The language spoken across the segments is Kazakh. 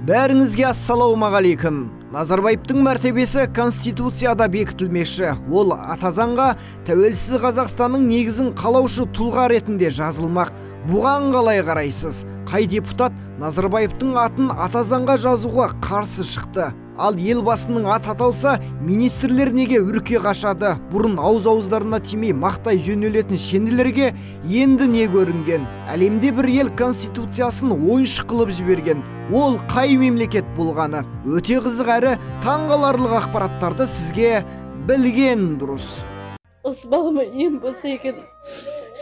Бәріңізге ассалаумағалейкум. Назарбаевтың мәртебесі Конституцияда бекітілмекші. Ол ата заңға тәуелсіз Қазақстанның негізін қалаушы тұлға ретінде жазылмақ. Бұған қалай қарайсыз? Қай депутат Назарбаевтың атын ата заңға жазуға қарсы шықты? Ал елбасының аты аталса, министрлер неге үрке қашады? Бұрын ауыз-ауыздарына тимей мақтай жөнелетін шенділерге енді не көрінген? Әлемде бір ел конституциясын ойыншық қылып жіберген. Ол қай мемлекет болғаны? Өте қызық әрі таңғаларлық ақпараттарды сізге білген дұрыс. Осы балама ем болса екен,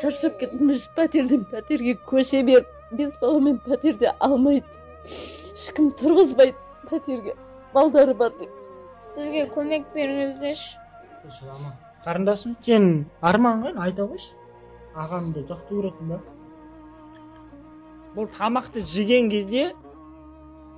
шаршап кеттім, үш пәтерден пәтерге көше беріп, 5 баламен пәтерде алмайды. Ешкім тұрғызбайды пәтерге. Балдары бар деп. Бізге көмек беріңіздерші. Жылама. Қарындасым, сен арман ғой, айта қойшы. Ағамды жақсы көретін ба? Бұл тамақты жеген кезде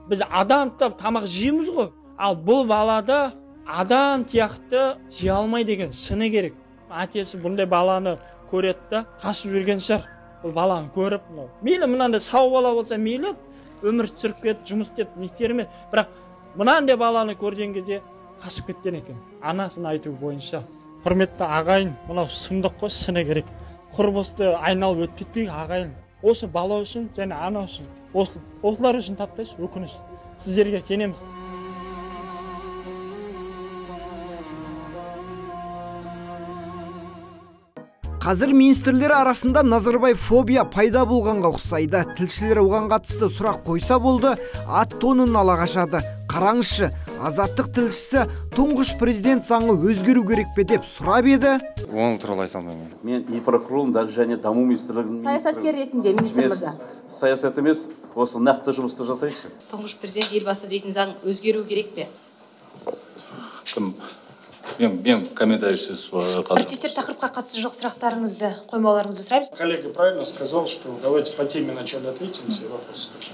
біз адам тап тамақ жейміз ғой. Ал бұл балада адам сияқты жей алмайды екен, шыны керек. Әкесі бұндай баланы көреді да қашып жүрген шығар. Бұл баланы көріп, мейлі мынандай сау бала болса мейлі, өмір сүріп кетіп, жұмыс істеп, не істер ме? Бірақ мынандай баланы көрген кезде қашып кеткен екен. Анасының айтуы бойынша. Құрметті ағайын, мынау сұмдық қой, шыны керек. Құр босты айналып өтіп кетпейік ағайын. Осы бала үшін және ана үшін, осылар үшін таптайшы, өкініш. Сіздерге сенеміз. Қазір министрлер арасында Назарбаев фобия пайда болғанға ұқсайды. Тілшілер оған қатысты сұрақ қойса болды, ат тонын ала қашады. Қараңызшы, Азаттық тілшісі тұңғыш президент заңы өзгеру керек пе деп сұрап еді. Оны туралы айта алмаймын. Мен инфрақұрылым және даму министрлігінің саясаткер ретінде, министр мырза. Саясат емес, осы нақты жұмысты жасайықшы. Тұңғыш президент елбасы дейтін заң өзгеру керек пе? Мен комментарийсіз қалдым. Әріптестер, тақырыпқа қатысы жоқ сұрақтарыңызды қоймауларыңызды сұраймыз. Коллега правильно сказал, что давайте по теме вначале ответим все вопросы.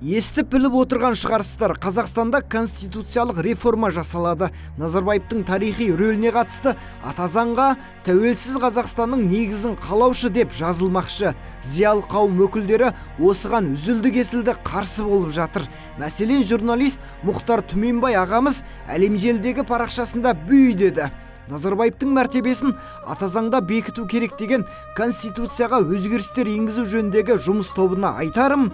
Естіп біліп отырған шығарсыздар, Қазақстанда конституциялық реформа жасалады. Назарбаевтың тарихи рөліне қатысты ата заңға тәуелсіз Қазақстанның негізін қалаушы деп жазылмақшы. Зиялы қауым өкілдері осыған үзілді-кесілді қарсы болып жатыр. Мәселен, журналист Мұхтар Түменбай ағамыз әлемжелдегі парақшасында бүй деді. Назарбаевтың мәртебесін ата заңда бекіту керек деген конституцияға өзгерістер енгізу жөніндегі жұмыс тобына айтарым.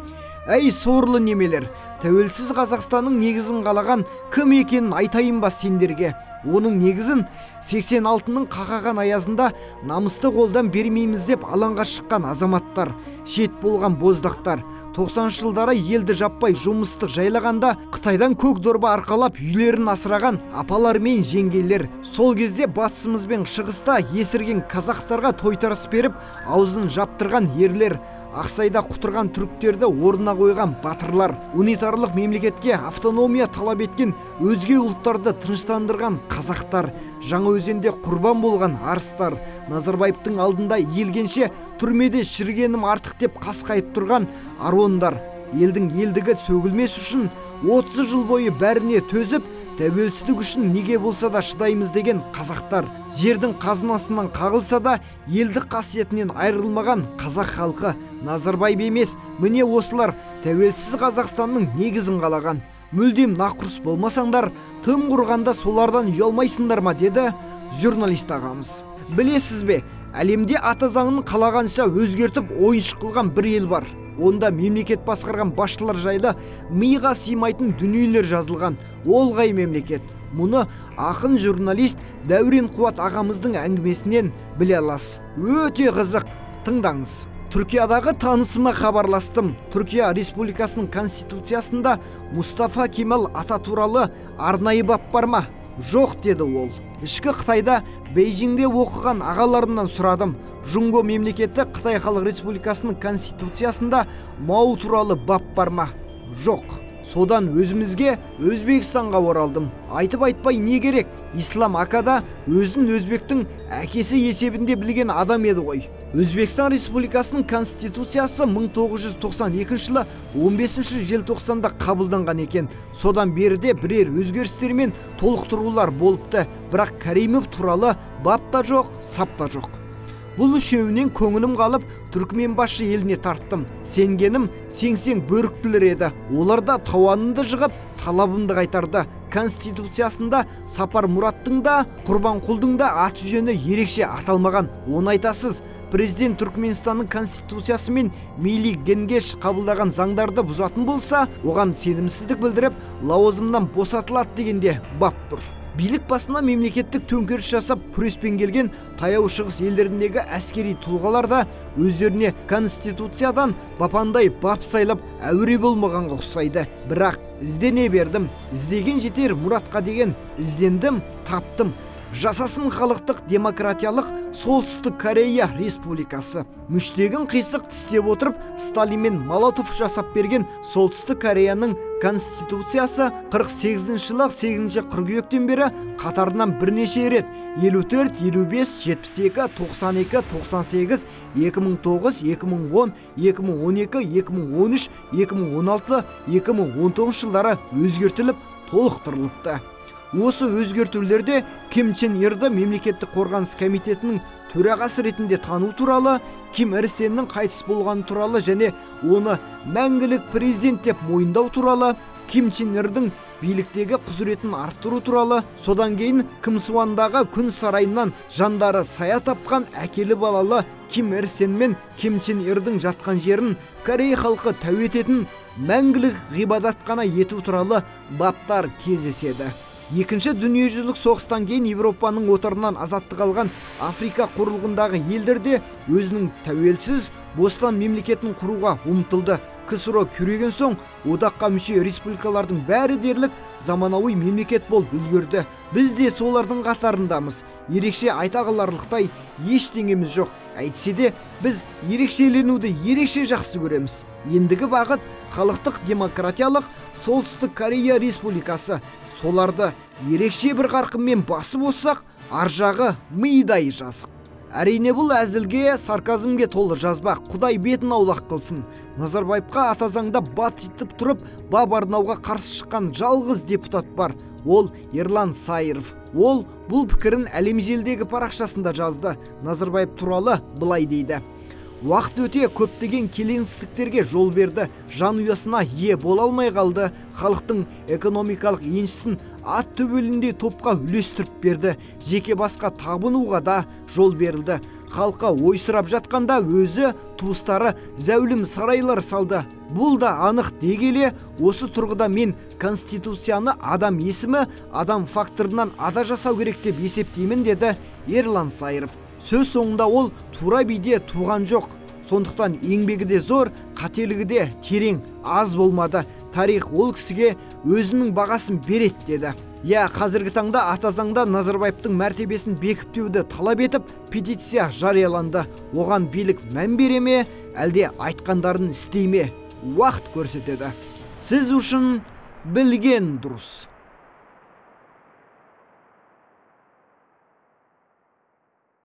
Әй, сорлы немелер, тәуелсіз Қазақстанның негізін қалаған кім екенін айтайын ба сендерге? Оның негізін 86-ның қақаған аязында намысты қолдан бермейміз деп алаңға шыққан азаматтар, шет болған боздақтар. 90-шы жылдары елді жаппай жұмыстық жайлағанда Қытайдан көк дорба арқалап үйлерін асыраған апалар мен жеңгейлер. Сол кезде батысымыз бен шығыста есірген қазақтарға тойтарыс беріп, аузын жаптырған ерлер, Ақсайда құтырған түріктерді орнына қойған батырлар, унитарлық мемлекетке автономия талап еткен өзге ұлттарды тыныштандырған қазақтар, Жаңаөзенде құрбан болған арыстар, Назарбаевтың алдында иілгенше түрмеде шірігенім артық деп қасқайып тұрған арондар, елдің елдігі сөгілмес үшін 30 жыл бойы бәріне төзіп, тәуелсіздік үшін неге болса да шыдаймыз деген қазақтар, жердің қазынасынан қағылса да елдік қасиетінен айырылмаған қазақ халқы. Назарбаев емес, міне осылар тәуелсіз Қазақстанның негізін қалаған. Мүлдем нақұрыс болмасаңдар, тым құрғанда солардан ұялмайсыңдар ма, деді журналист ағамыз. Білесіз бе, әлемде ата заңын қалағанша өзгертіп ойыншық қылған бір ел бар. Онда мемлекет басқарған басшылар жайлы миға сыймайтын дүниелер жазылған. Ол қай мемлекет? Мұны ақын журналист Дәурен Қуат ағамыздың әңгімесінен біле аласыз. Өте қызық, тыңдаңыз. Түркиядағы танысыма хабарластым. Түркия Республикасының конституциясында Мұстафа Кемал ата туралы арнайы бап бар ма? Жоқ, деді ол. Ішкі Қытайда Бейжіңде оқыған ағаларымнан сұрадым. Жұңго мемлекеті Қытай Халық Республикасының конституциясында Мао туралы бап бар ма? Жоқ. Содан өзімізге, Өзбекстанға оралдым. Айтып айтпай не керек? Ислам Акада өзін өзбектің әкесі есебінде білген адам еді ғой. Өзбекстан Республикасының конституциясы 1992 жылы 15 желтоқсанда қабылданған екен. Содан беріде бірер өзгерістер мен толықтырулар болыпты. Бірақ Каримов туралы бап та жоқ, сап та жоқ. Бұл үшеуінен көңілім қалып, Түркіменбашы еліне тарттым. Сенгенім сеңсең бөріктілер еді. Олар да тауанымды жығып, талабымды қайтарды. Конституциясында Сапар Мұраттың да, Құрбанқұлдың да аты жөні ерекше аталмаған. Оны айтасыз, президент Түркіменстанның конституциясы мен Милли Генгеш қабылдаған заңдарды бұзатын болса, оған сенімсіздік білдіріп, лауазымнан босатылады дегенде бап тұр. Билік басына мемлекеттік төңкеріс жасап күреспен келген Таяу Шығыс елдеріндегі әскери тұлғалар да өздеріне конституциядан бапандай бап сайлап әуре болмағанға ұқсайды. Бірақ іздене бердім, іздеген жетер мұратқа деген, іздендім, таптым. Жасасын халықтық демократиялық Солтүстік Корея Республикасы. Мүштегін қисық тістеп отырып, Сталин мен Молотов жасап берген Солтүстік Кореяның конституциясы 48 жылы 8 қыркүйектен бері қатарынан бірнеше рет 54, 55, 72, 92, 98, 2009, 2010, 2012, 2013, 2016, 2019 жылдары өзгертіліп, толықтырылыпты. Осы өзгертулерде Ким Чен Ирді мемлекеттік қорғаныс комитетінің төрағасы ретінде тану туралы, Ким Ир Сеннің қайтыс болғаны туралы және оны мәңгілік президент деп мойындау туралы, Ким Чен Ирдің биліктегі құзыретін арттыру туралы, содан кейін Кымсуандағы күн сарайынан жандары сая тапқан әкелі балалы Ким Ир Сен мен Ким Чен Ирдің жатқан жерін Корея халқы тәу ететін мәңгілік ғибадатхана ету туралы баптар кездеседі. Екінші дүниежүзілік соғыстан кейін Европаның отарынан азаттық алған Африка құрлығындағы елдерде өзінің тәуелсіз бостан мемлекетін құруға ұмтылды. КСРО күйреген соң одаққа мүше республикалардың бәрі дерлік заманауи мемлекет болып үлгерді. Біз де солардың қатарындамыз. Ерекше айта қаларлықтай ештеңеміз жоқ. Әйтсе де біз ерекшеленуді ерекше жақсы көреміз. Ендігі бағыт халықтық демократиялық Солтүстік Корея Республикасы. Соларды ерекше бір қарқынмен басып озсақ, ар жағы мидай жазық. Әрине бұл әзілге, сарказмге толы жазба, Құдай бетін аулақ қылсын. Назарбаевқа ата заңда бат етіп тұрып, бап арнауға қарсы шыққан жалғыз депутат бар. Ол Ерлан Сайыров. Ол бұл пікірін әлемжелдегі парақшасында жазды. Назарбаев туралы былай дейді. Уақыт өте көптеген келеңсіздіктерге жол берді, жанұясына ие бола алмай қалды, халықтың экономикалық еншісін ат төбеліндей топқа үлестіріп берді, жеке басқа табынуға да жол берілді. Халқы ойсырап жатқанда өзі туыстары зәулім сарайлар салды. Бұл да анық дегеле, осы тұрғыда мен конституцияны адам есімі, адам факторынан ада жасау керек деп есептеймін, деді Ерлан Сайыров. Сөз соңында ол тура биде туған жоқ. Сондықтан еңбегі де зор, қателігі де терең, аз болмады. Тарих ол кісіге өзінің бағасын береді, деді. Я, қазіргі таңда ата заңда Назарбаевтың мәртебесін бекітуді талап етіп, петиция жарияланды. Оған билік мән бере ме, әлде айтқандарын істей ме? Уақыт көрсетеді. Сіз үшін білген дұрыс.